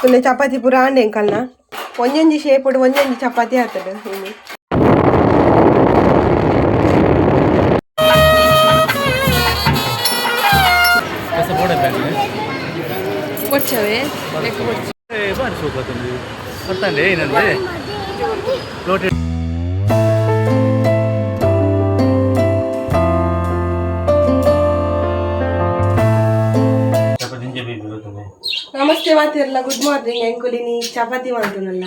ತುಲೆ ಚಪಾತಿ ಪೂರ ಆಂಡೆ ಎಂಕಲ್ನ ಒಂಜೊಂಜಿ ಶೇಪುಡು ಒಂಜೊಂಜಿ ಚಪಾತಿ ಆತಡು ಇನಿ. ಬೊಚ್ಚವೇ ಲೆಕ್ಕ ಬೊಚ್ಚ. ಬಾರಿ ಸೂಪತ್ತುಂಡು ಅತ್ತಂಡೆ ಏನಂದ್ರೆ ಲೋಟೆ. ನಮಸ್ತೆ ಮಾತಿರಲ್ಲ, ಗುಡ್ ಮಾರ್ನಿಂಗ್. ಎಂಕುಲಿನಿ ಚಪಾತಿ ಮಾಡ್ತನಲ್ಲ,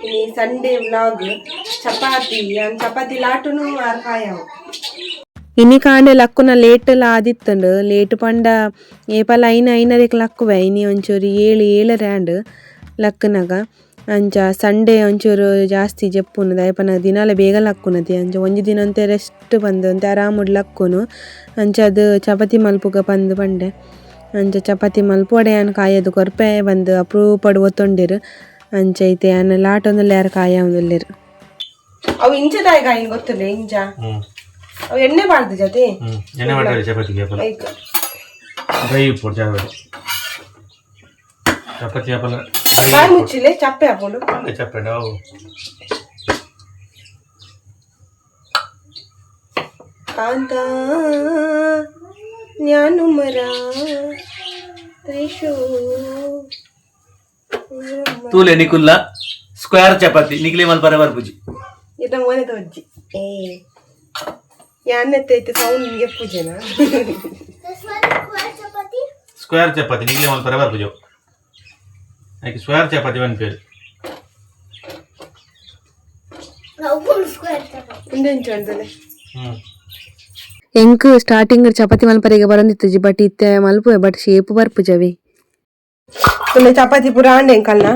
ಇನಿ ಸಂಡೇ ವ್ಲಾಗ್. ಚಪಾತಿ ಚಪಾತಿ ಲಾಟುನು ಆರ್ ಕಾಯವು. ಇನಿ ಕಾಂಡೆ ಲಕ್ಕುನ ಲೇಟ್ ಎಲ್ಲ ಆದಿತ್ತಂಡು. ಲೇಟ್ ಪಂಡ ಏಪಲ ಐನ ಐನರೆಕ್ ಲಕ್ಕುವೆ. ಇನಿ ಒಂಚೂರು ಏಳು ಏಳರೆ ಆಂಡ್ ಲಕ್ಕುನಗ. ಅಂಚ ಸಂಡೇ ಒಂಚೂರು ಜಾಸ್ತಿ ಜೆಪ್ಪುನು ದಾಯೆ ದಿನಾಲ ಬೇಗ ಲಕ್ಕುನತಿ. ಅಂಚ ಒಂಜಿ ದಿನ ಒಂತೆ ರೆಸ್ಟ್ ಪಂದ್ ಒಂತೆ ಆರಾಮುಡ್ ಲಕ್ಕುನು. ಅಂಚ ಅದು ಚಪಾತಿ ಮಲ್ಪುಗ ಪಂದ್ ಪಂಡೆ. ಅಂಚ ಚಪಾತಿ ಮಲ್ಪೊಡೆ ಯಾನ್ ಕಾಯದು ಕೊರ್ಪೆ ಬಂದು ಅಪರೂಪಡ್ ಒತ್ತೊಂಡಿರು. ಅಂಚ ಇತ್ತೆ ಯಾನ್ ಲಾಟೊಂದುಲ್ಲೆರ್, ಕಾಯವೊಂದುಲ್ಲೆರ್. ಅವು ಇಂಚದಾಯ ಕಾಯಿನ್ ಗೊತ್ತುಲ್ಲೆ ಇಂಚ. ಅವು ಎಣ್ಣೆ ಪಾಡ್ದು ಜೊತೆ. ಎಣ್ಣೆ ಮಾಡ್ತಾರೆ ಚಪಾತಿಗೆ. ಐಕ್. ಡ್ರೈ ಉಪ್ಪು ಚಪಾತಿ ಚಪಾತಿ ಅಪಲ. ಬಾಯಿ ಮುಚ್ಚಿಲೆ, ಚಪ್ಪೆ ಹಾಕೊಂಡು. ಚಪ್ಪಂಡು ಅವು. ಕಾಂತ ಜ್ಞಾನು ಮರ ತೈಶೋ. ತೂಲೆ ನಿಕುಲ್ಲ ಸ್ಕ್ವೇರ್ ಚಪಾತಿ ನಿಕ್ಲೆ ಮಲ್ಪರೆ ಬರ್ಪುಜಿ. ಇದ ಮೋನೆ ತೋಜ್ಜಿ. ಏ ಯಾನೆತ್ತೈತೆ ಸೌಂಡ್ ಎಪ್ಪುಜನ. ಸ್ಕ್ವೇರ್ ಚಪಾತಿ ನಿಕ್ಲೆ ಮಲ್ಪರೆ ಬರ್ಪುಜು. ಐಕ್ ಸ್ಕ್ವೇರ್ ಚಪಾತಿ ಪನ್ಪೇರು. ಉಂದೆಂಚ ಉಂಟಲೆ. ಎಂಕ್ ಸ್ಟಾರ್ಟಿಂಗ್ ಚಪಾತಿ ಮಲ್ಪರೆಗೆ ಬರೊಂದಿತ್ತುಜಿ, ಬಟ್ ಇತ್ತೆ ಮಲ್ಪುವೆ, ಬಟ್ ಶೇಪ್ ಬರ್ಪುಜವಿ. ತುಲೆ ಚಪಾತಿ ಪೂರ ಆಂಡೆ ಎಂಕಲ್ನ.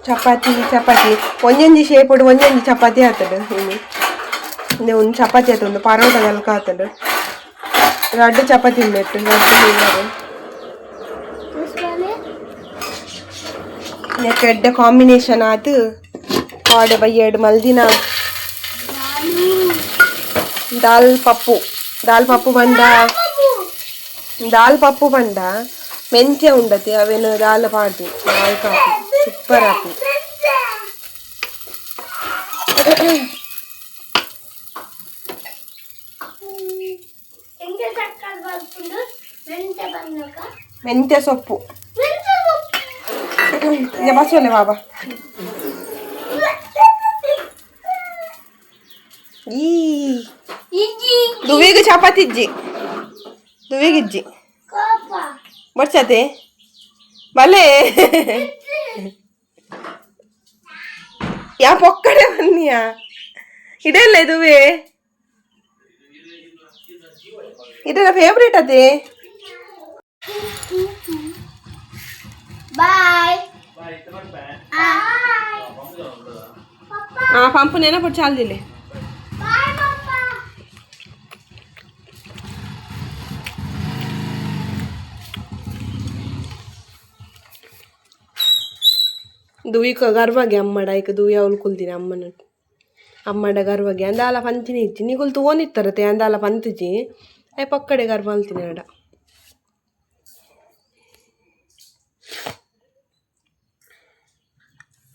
ಚಪಾತಿ ಚಪಾತಿ ಒಂಜೊಂಜಿ ಶೇಪುಡು ಒಂಜೊಂಜಿ ಚಪಾತಿ ಆತಡು ಇನಿ. ಇಂದೆ ಒಂದು ಚಪಾತಿ ಆತು, ಒಂದು ಪರೋಟ ದಲ್ಕ ಆತಡು. ರಡ್ಡ್ ಚಪಾತಿ ಉಂಡೆಟ್ಟು ರಡ್ಡ್ ಮೀನರು. ನೆಕ್ ಎಡ್ಡೆ ಕಾಂಬಿನೇಷನ್ ಆತು. ಪಾಡೆ ಬಯ್ಯಡ್ ಮಲ್ದಿನ ದಾಲ್ ಪಪ್ಪು. ದಾಲ್ ಪಪ್ಪು ಪಂಡ, ದಾಲ್ ಪಪ್ಪು ಪಂಡ ಮೆಂತ್ಯ ಉಂಡತಿ, ಅವೇನು ದಾಲ್ ಪಾಡ್ದು ದಾಲ್ ಕಾಪಿ ಸೂಪರ್ ಆಪಿ. ಮೆಂತ್ಯ ಸೊಪ್ಪು ಬಸವಲೆ ಬಾಬಾ. ಈ ದುವಿಗೆ ಚಪಾತಿ ಇಜ್ಜಿ, ದುವಿಗೆ ಇಜ್ಜಿ ಬಡ್ಸತೆ ಬಲೆ. ಯಾ ಪೊಕ್ಕಡೆ ಬನ್ನಿಯಾ ಇಡಲ್ಲ ಇದುವೆ. ಇದರ ಫೇವ್ರೇಟ್ ಅದೇ. ಬಾಯ್. ಆ ಪಂಪು ನೆನಪು ಚಾಲ್ದಿಲ್ಲ. Boy papa. ದುವಿಕ ಗರ್ವಗೆ ಅಮ್ಮಡ ಐಕ ದುವಿ ಅವಳು ಕುಲ್ದಿನ ಅಮ್ಮನ ಅಮ್ಮಡ ಗರ್ವಗೆ ಅಂದಾಲ ಪಂಚಿನ ಇಜ್ಜಿ. ನಿಗುಲ್ ತೂವೊಂದಿತ್ತರತೆ ಅಂದಾಲ ಪಂತುಜಿ. I ಪಕ್ಕಡೆ ಗರ್ವ ಅಲ್ತಿನ ಅಡ.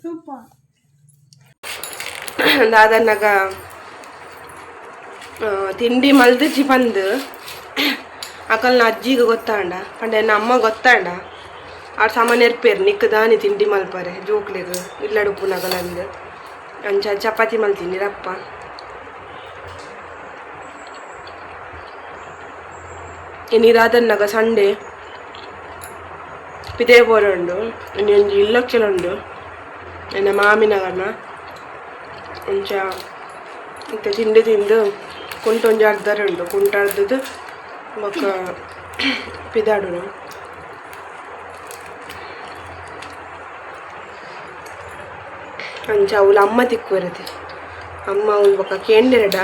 ಸೂಪರ್. ದಾದನ್ನಗ ತಿಂಡಿ ಮಲ್ದಿಜಿ ಪಂದ್ ಅಕಲ್ನ ಅಜ್ಜಿಗೆ ಗೊತ್ತಾಂಡ ಪಂಡ ಎನ್ನ ಅಮ್ಮ ಗೊತ್ತಾಂಡ ಆರ್ ಸಾಮಾನ್ಯ ಇರ್ಪೇರು ನಿಕ್ ದಾನಿ ತಿಂಡಿ ಮಲ್ಪರೆ ಜೋಕ್ಲೆಗ್ ಇಲ್ಲಡ್ ಉಪ್ಪುನಗಲಂದ್. ಅಂಚ ಚಪಾತಿ ಮಲ್ತೀನಿ ರಪ್ಪ. ಇನಿ ದಾದನ್ನಗ ಸಂಡೆ ಪಿದೆ ಪೋರುಂಡು. ಇನಿ ಒಂಜಿ ಇಲ್ಲಕ್ಕೆಲುಂಡು ಎನ್ನ ಮಾಮಿನಗನ. ಅಂಚ ಇತ್ತೆ ತಿಂಡಿ ತಿಂದು ಕುಂಟೊಂಜಿ ಅರ್ಧರೆ ಉಂಡು. ಕುಂಟು ಅರ್ಧದ್ದು ಬೊಕ್ಕ ಪಿದಾಡುನು. ಅಂಚ ಅವ್ಲು ಅಮ್ಮ ತಿಕ್ಕುವರತೆ ಅಮ್ಮ ಅವ್ಲು ಬೊಕ್ಕ ಕೇಂಡೆರಡ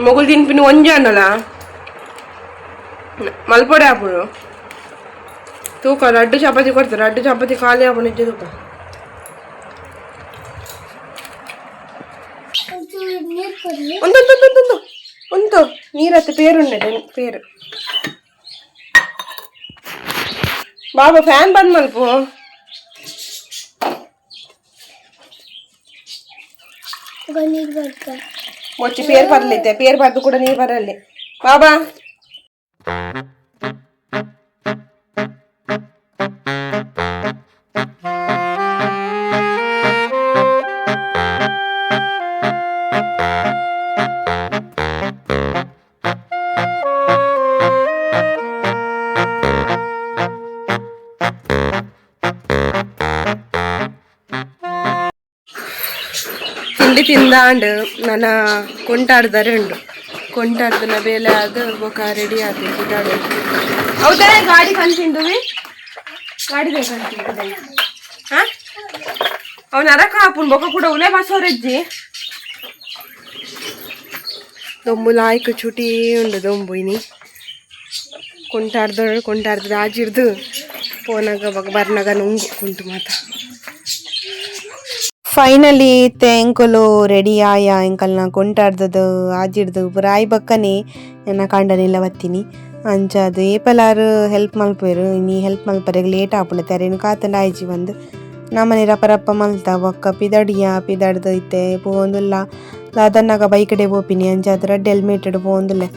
ಮೊಗುಲ್ ತಿನ್ಪಿನ ಒಂಜಿ ಅನ್ನಲ ಮಲ್ಪೊಡೆ ಆಪುಂಡು. ತೂಕ ರಡ್ಡು ಚಪಾತಿ ಕೊಡ್ತಾರೆ, ರಡ್ಡು ಚಪಾತಿ ಖಾಲಿ ಆಪುಂಡು ಇಜ್ಜಿ ತೂಕ. ನೀರು ಕೊಡ್ಲಿ. ಒಂದು ಒಂದು ಒಂದು ಒಂದು ಒಂದು ನೀರತ್ತೆ. ಪೇರುಂಡೆ ಪೇರು. Baba fan bandh ಮಲ್ಪ. ನೀರು ಬರ್ಕ. ಮೊಚ್ಚಿ ಪೇರ್ ಬರ್ಲಿತ್ತೆ, ಪೇರ್ ಬರ್ದು ಕೂಡ ನೀರು ಬರಲಿ ಬಾಬಾ. ತಿಂಡಿ ತಿಂದಾಂಡ್ ನನ್ನ ಕೊಂಟಾಡ್ದಾರೆ ಉಂಡು. ಕೊಂಟಾಡ್ದನ ಬೇಲೆ ಅದು ಬೊಕ ರೆಡಿ ಆತು ಕಿಟಾಡು. ಹೌದಾ? ಗಾಡಿ ಕಂತಿಂಡುವಿ, ಗಾಡಿ ಕಂತಿಂಡು. ಹಾ, ಅವನ ಅರಕ ಹಾಪುನ್ ಬೊಕ ಕೂಡ ಉಲೆ ಬಸವರಜ್ಜಿ. ದೊಂಬು ಲಾಯ್ಕ್ ಚುಟಿ ಉಂಡು. ದೊಂಬು ಇನಿ ಕೊಂಟಾಡ್ದೋಳು ಕೊಂಟಾಡ್ದು ಆಜಿರ್ದು ಪೋನಾಗ ಬೊಕ ಬರ್ನಾಗ ನುಂಗು ಕುಂಟು ಮಾತ. ಫೈನಲಿ ಎಂಕುಲು ರೆಡಿ ಆಯ. ಎಂಕಲ್ನ ಕೊಂಟಾಡ್ದದು ಆಜಿಡ್ದು ಪೂರ ಆಯ್ ಬಕ್ಕನೆ ಎನ್ನ ಕಾಂಡನೆಲ್ಲ ಬತ್ತೀನಿ. ಅಂಚ ಅದು ಏಪಲಾರು ಹೆಲ್ಪ್ ಮಲ್ಪುವೆರು. ಇನಿ ಹೆಲ್ಪ್ ಮಲ್ಪರೆಗ್ ಲೇಟ್ ಆಪುಂಡು. ತೆರೆನ್ ಕಾತಂಡ ಆಯ್ಜಿ ಬಂದು ನಮ್ಮನೆ ರಪ್ಪ ರಪ್ಪ ಮಲ್ತ ಬೊಕ್ಕ ಪಿದಡಿಯ. ಪಿದಡ್ದು ಇತ್ತೆ ಪೋವೊಂದುಲ್ಲ. ದಾದನ್ನಾಗ ಬೈಕಡೆ ಪೋಪಿನಿ. ಅಂಚಾದ್ ರಡ್ಡ್ ಹೆಲ್ಮೆಟ್ ಪೋವೊಂದುಲ್ಲೆ.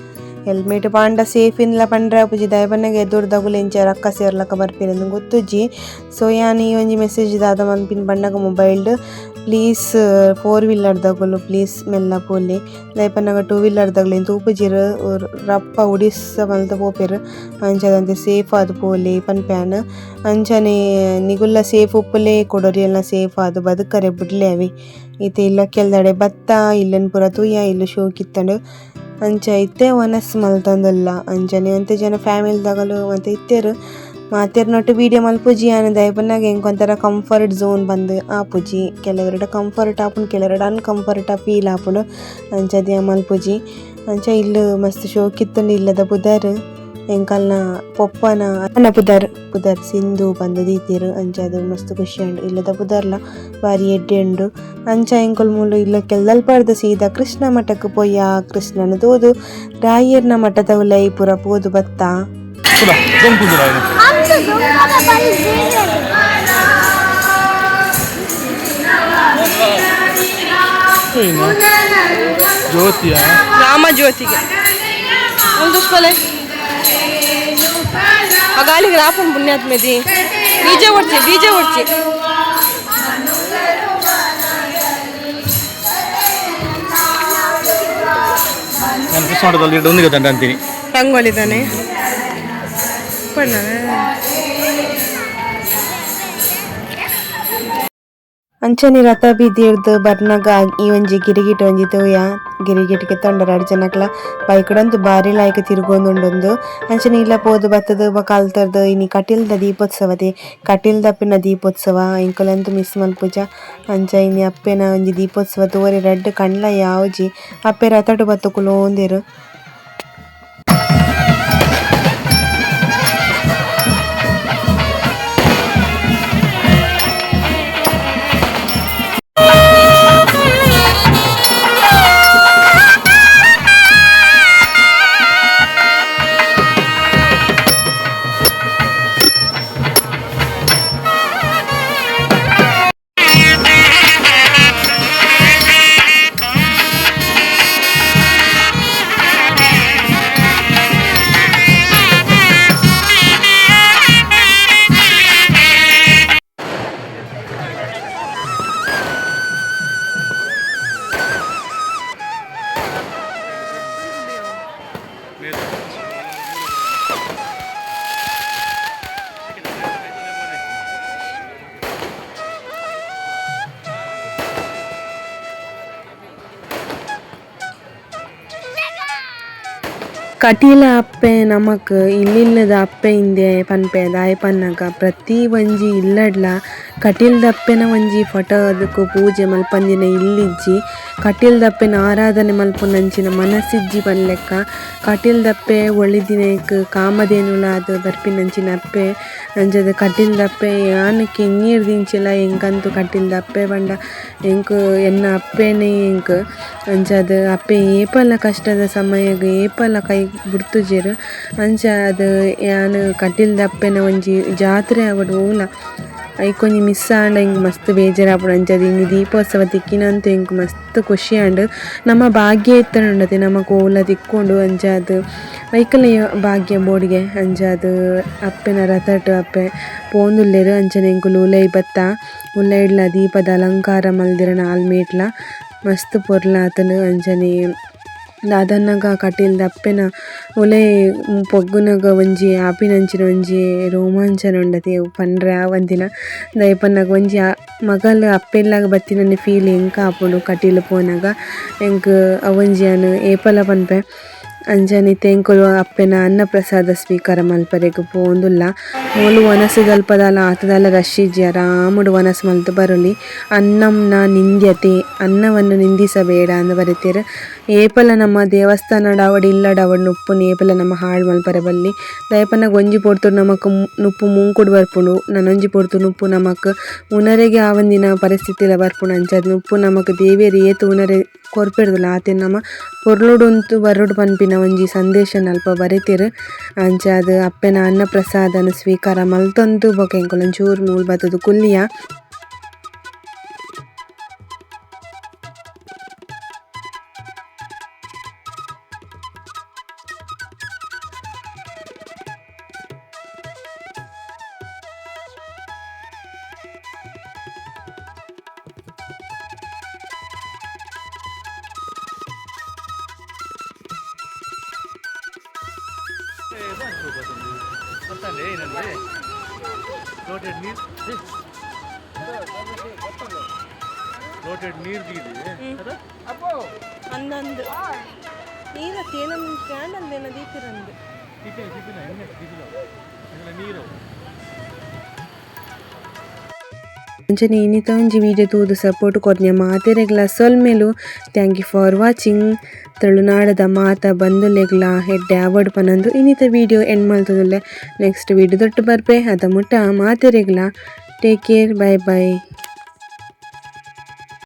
ಹೆಲ್ಮೆಟ್ ಪಾಂಡ ಸೇಫ್ ಇಂದ್ಲ ಪಂಡ್ರೆ ಆಪುಜಿ. ದಾಯೆ ಪನ್ನಗ ಎದುರುದಗುಲು ಎಂಚ ರಕ್ಕ ಸೇರ್ಲಕ್ಕ ಬರ್ಪಿರಂದು ಗೊತ್ತುಜ್ಜಿ. ಸೊ ಯಾನ್ ಈ ಒಂಜಿ ಮೆಸೇಜ್ ದಾದ ಮನ್ಪಿನ ಪನ್ನಗ, ಮೊಬೈಲ್ಡ್ ಪ್ಲೀಸ್ ಫೋರ್ ವೀಲರ್ದಗುಲು ಪ್ಲೀಸ್ ಮೆಲ್ಲ ಪೋಲೆ. ದಾಯೆ ಪನ್ನಗ ಟೂ ವೀಲರ್ದಗುಲು ತೂಪುಜೆರ್, ರಪ್ಪ ಒಡಿಸ್ಸ ಮಲ್ತ್ ಪೋಪೆರ್. ಅಂಚಾದ್ ಸೇಫ್ ಆದ್ ಪೋಲೆ ಪನ್ಪೆ ಯಾನ್. ಅಂಚನೆ ನಿಗುಲ್ಲ ಸೇಫ್ ಉಪ್ಪುಲೆ, ಕುಡೊರಿಯಲ್ನ ಸೇಫ್ ಆದ್ ಬದುಕರೆ ಬುಡ್ಲೆ. ಅವೆ ಇತ್ತೆ ಇಲ್ಲ ಕೆಲ್ದಡೆ ಬತ್ತ ಇಲ್ಲನ್ ಪೂರ ತೂಯ. ಇಲ್ಲ್ ಶೋಕಿತ್ತುಂಡು. ಅಂಚ ಇತ್ತೆ ವನಸ್ ಮಲ್ತೊಂದುಲ್ಲ. ಅಂಚನೆ ಒಂತೆ ಜನ ಫ್ಯಾಮಿಲಿದಗಲು ಮಾತ ಇತ್ತೆರ್. ಮಾತೆರ್ನೊಟ್ಟು ವೀಡಿಯೋ ಮಲ್ಪುಜಿ ಯಾನ್. ದಾಯೆ ಪನ್ನಗ ಎಂಕ್ ಒಂಥರ ಕಂಫರ್ಟ್ ಝೋನ್ ಪಂದ್ ಆಪುಜಿ. ಕೆಲವೆರ್ಡ ಕಂಫರ್ಟ್ ಆಪುಂಡು, ಕೆಲವೆರ್ಡ ಅನ್ಕಂಫರ್ಟ್ ಫೀಲ್ ಆಪುಂಡು. ಅಂಚಾದ್ ಯಾನ್ ಮಲ್ಪುಜಿ. ಅಂಚ ಇಲ್ಲ್ ಮಸ್ತ್ ಶೋಕಿತ್ತುಂಡು. ಇಲ್ಲದ ಪುದರ್ ಎಂಕಲ್ನ ಪೊಪ್ಪನ ಅನ್ನ ಪುದರ್ ಪುದರ್ ಸಿಂಧು ಪಂದ್ ದೀತೆರ್. ಅಂಚಾದ್ ಮಸ್ತ್ ಖುಷಿ ಆಂಡ್. ಇಲ್ಲದ ಪುದರ್ಲ ಬಾರಿ ಎಡ್ಡೆ ಉಂಡು. ಅಂಚ ಎಂಕುಲು ಮೂಲು ಇಲ್ಲ ಕೆಲ್ದಲ್ಪರ್ದ್ ಸೀದಾ ಕೃಷ್ಣ ಮಠಕ್ ಪೋಯ. ಕೃಷ್ಣನ ತೂದು ರಾಯೆರ್ನ ಮಠದ ಉಲಯಿ ಪೂರ ಪೋದು ಬತ್ತ. ಅಂದು ದೊಂಬದ ಬರಿ ಬೇರೆ. ಜ್ಯೋತಿಯ. ರಾಮ ಜ್ಯೋತಿಗೆ ಒಂದು ದುಷ್ಪಲೆ ಆ ಗಾಲಿಗೆ ರಾಪನ್ ಪುಣ್ಯಾತ್ಮೆದಿ. ಬೀಜ ಹೊಡ್ಚಿ, ಬೀಜ ಹೊಡ್ಚಿ. ನಾನು ಕೃಷ್ಣ ಮಠದಲ್ಲಿ ಒಂದು ಗೊತ್ತಂಟ ಅಂತೀನಿ. ರಂಗೋಲಿದಾನೆ ಪಣ್ಣ. ಅಂಚನೆ ರಥ ಬೀದಿರ್ದು ಬರ್ನಗ ಈ ಒಂಜಿ ಗಿರಿಗಿಟ್ ಒಂಜಿ ತೂಯ. ಗಿರಿಗಿಟ್ಗೆ ತೊಂಡ ರಡ್ಡ್ ಜನಕ್ಲ ಬೈಕುಡಂತು ಬಾರಿ ಲಾಯ್ಕ್ ತಿರುಗೊಂದುಂಡೊಂದು. ಅಂಚನೆ ಇಲ್ಲ ಪೋದು ಬತ್ತದು ಬೊಕ ಅಲ್ತರ್ದು ಇನಿ ಕಟೀಲ್ದ ದೀಪೋತ್ಸವತೆ. ಕಟೀಲ್ದಪ್ಪೆನ ದೀಪೋತ್ಸವ ಎಂಕುಲಂತು ಮಿಸ್ ಮಲ್ಪುಜ. ಅಂಚ ಇನಿ ಅಪ್ಪೆನ ಒಂಜಿ ದೀಪೋತ್ಸವ ತೂವರೆ ರಡ್ಡ್ ಕಣ್ಲ ಯಾವುಜಿ. ಅಪ್ಪೆ ರಥಡ್ ಬತ್ತ್ ಕುಲೋಂದೆರ್. ಕಟೀಲ ಅಪ್ಪೆ ನಮಕ್ ಇಲ್ಲಿಲ್ಲದ ಅಪ್ಪೆ ಇಂದೆ ಪನ್ಪೆ. ದಾಯೆ ಪನ್ನಗ ಪ್ರತಿ ಒಂಜಿ ಇಲ್ಲಡ್ಲ ಕಟೀಲ್ದಪ್ಪೆನ ಒಂಜಿ ಫೋಟೋ, ಅದಕ್ಕೆ ಪೂಜೆ ಮಲ್ಪಂದಿನ ಇಲ್ಲಿಜ್ಜಿ. ಕಟೀಲ್ದಪ್ಪೆನ ಆರಾಧನೆ ಮಲ್ಪುನಂಚಿನ ಮನಸ್ಸಿಜ್ಜಿ ಪನ್ಲೆಕ್ಕ. ಕಟೀಲ್ದಪ್ಪೆ ಒಳಿದಿನೈಕ್ ಕಾಮಧೇನುಲಾದ್ ಬರ್ಪಿನಂಚಿನ ಅಪ್ಪೆ. ಅಂಚಾದ್ ಕಟೀಲ್ದಪ್ಪೆ ಯಾನ್ ಕಿನ್ನಿರ್ದಿಂಚಿಲ ಎಂಕಂತು ಕಟೀಲ್ದಪ್ಪೆ ಪಂಡ ಎಂಕ್ ಎನ್ನ ಅಪ್ಪೆನೆ ಎಂಕ್. ಅಂಚಾದ್ ಅಪ್ಪೆ ಏಪಲ ಕಷ್ಟದ ಸಮಯಗ್ ಏಪಲ ಕೈ ಬುಡ್ತುಜೆರ್ ಅಂಚ ಅದು ಯಾನ್ ಕಟೀಲ್ ದಪ್ಪೆನ ಒಂಜಿ ಜಾತ್ರೆ ಆವಡ್ ಓಲ ಐಕೊಂಜಿ ಮಿಸ್ ಆಂಡ ಎಂಕ್ ಮಸ್ತ್ ಬೇಜಾರಾಪುಂಡು ಅಂಚಾದ್ ಇನಿ ದೀಪೋತ್ಸವ ತಿಕ್ಕಿನಂತೂ ಎಂಕ್ ಮಸ್ತ್ ಖುಷಿ ಆಂಡ್ ನಮ್ಮ ಭಾಗ್ಯ ಇತ್ತುಂಡತೆ ನಮಕ್ ಓಲ ತಿಕ್ಕೊಂಡು ಅಂಚಾದ್ ಐಕಲ ಭಾಗ್ಯ ಬೋಡಿಗೆ ಅಂಚಾದ್ ಅಪ್ಪೆನ ರಥಟ್ ಅಪ್ಪೆ ಪೋಂದುಲ್ಲೆರ್ ಅಂಚನೆ ಎಂಕುಲು ಉಲೈ ಬತ್ತ ಉಲೈಡ್ಲ ದೀಪದ ಅಲಂಕಾರ ಮಲ್ದೆರ್ ನಾಲ್ ಮೀಟ್ಲ ಮಸ್ತ್ ಪೊರ್ಲಾತುಂಡು ಅಂಚನೆ ದಾದನ್ನಗ ಕಟೀಲ್ದ ಅಪ್ಪೆನ ಉಲೈ ಪೊಗ್ಗುನಗ ಒಂಜಿ ಆಪಿನಂಚಿನ ಒಂಜಿ ರೋಮಾಂಚನ ಉಂಡತೆ ಪಂಡ್ರೆ ಆವಂದಿನ ದಾಯೆ ಪನ್ನಗ ಒಂಜಿ ಮಗಲ್ ಅಪ್ಪೆಲ್ಲಾಗ ಬತ್ತಿನನೆ ಫೀಲ್ ಎಂಕ್ ಆಪುಂಡು ಕಟೀಲ್ ಪೋನಗ ಎಂಕ್ ಅವೊಂಜಿ ಯಾನ್ ಏಪಲ ಪನ್ಪೆ ಅಂಚನೆ ಇತ್ತೆ ಎಂಕುಲು ಅಪ್ಪೆನ ಅನ್ನ ಪ್ರಸಾದ ಸ್ವೀಕಾರ ಮಲ್ಪರೆಗ್ ಪೋವೊಂದುಲ್ಲ ಮೂಲು ವನಸುದಲ್ಪದಾಲ ಆತದಾಲ ರಶ್ ಇಜ್ಜಿ ಆರಾಮುಡು ವನಸ್ ಮಲ್ತ್ ಬರೊಲಿ ಅನ್ನಂನ ನಿಂದ್ಯತೆ ಅನ್ನವನ್ನು ನಿಂದಿಸಬೇಡ ಅಂದ್ ಬರೆತೆರ್ ಏಪಲ ನಮ್ಮ ದೇವಸ್ಥಾನಡ್ ಆವಡ್ ಇಲ್ಲಡ್ ಆವಡ್ ನುಪ್ಪುನು ಏಪಲ ನಮ ಹಾಳ್ ಮಲ್ಪರೆ ಬಲ್ಲಿ ದಾಯೆ ಪನ್ನಗ ಒಂಜಿ ಪೊರ್ತುಡು ನಮಕ್ ನುಪ್ಪು ಮೂಂಕುಡು ಬರ್ಪುಂಡು ನನೊಂಜಿ ಪೊರ್ತು ನುಪ್ಪು ನಮಕ್ ಉನರೆಗೆ ಆವಂದಿನ ಪರಿಸ್ಥಿತಿಲ ಬರ್ಪುಂಡು ಅಂಚಾದ್ ನುಪ್ಪು ನಮಕ್ ದೇವೆರ್ ಏತ್ ಉನರೆ ಕೊರ್ಪೆರ್ದುಲ ಆತೆ ನಮ ಪೊರ್ಲುಡುಂತು ಬರೊಡು ಪನ್ಪಿನ ಒಂಜಿ ಸಂದೇಶನ್ ಅಲ್ಪ ಬರೆತೆರ್ ಅಂಚಾದ್ ಅಪ್ಪೆನ ಅನ್ನ ಪ್ರಸಾದನ್ ಸ್ವೀಕಾರ ಮಲ್ತೊಂದು ಬೊಕ ಎಂಕುಲು ಒಂಚೂರು ಮೂಲು ಬತ್ತುದು ಕುಲ್ಲಿಯ. ಅಂದಂದು ನೀರತ್ತೆ ಏನನ್ನ ಕ್ಯಾಂಡಲ್ ಏನ ದೀಪಿರಂದು ಅಂಚನೆ ಇನಿತ ಒಂಜಿ ವೀಡಿಯೋ ತೂದು ಸಪೋರ್ಟ್ ಕೊರ್ನ ಮಾತೆರೆಗ್ಲ ಸೊಲ್ಮೆಲು. Thank you for watching. ತುಳುನಾಡದ ಮಾತ ಬಂಧುಲೆಗ್ಲ ಎಡ್ಡೆ ಆವಡ್ ಪನೊಂದು ಇನ್ನಿತ ವೀಡಿಯೋ ಎಂಡ್ ಮಲ್ತೊಂದುಲ್ಲೆ. ನೆಕ್ಸ್ಟ್ ವೀಡಿಯೋ ದೊಟ್ಟು ಬರ್ಪೆ ಅದ ಮುಟ್ಟ ಮಾತೆರೆಗ್ಲ ಟೇಕ್ ಕೇರ್, ಬೈ ಬೈ.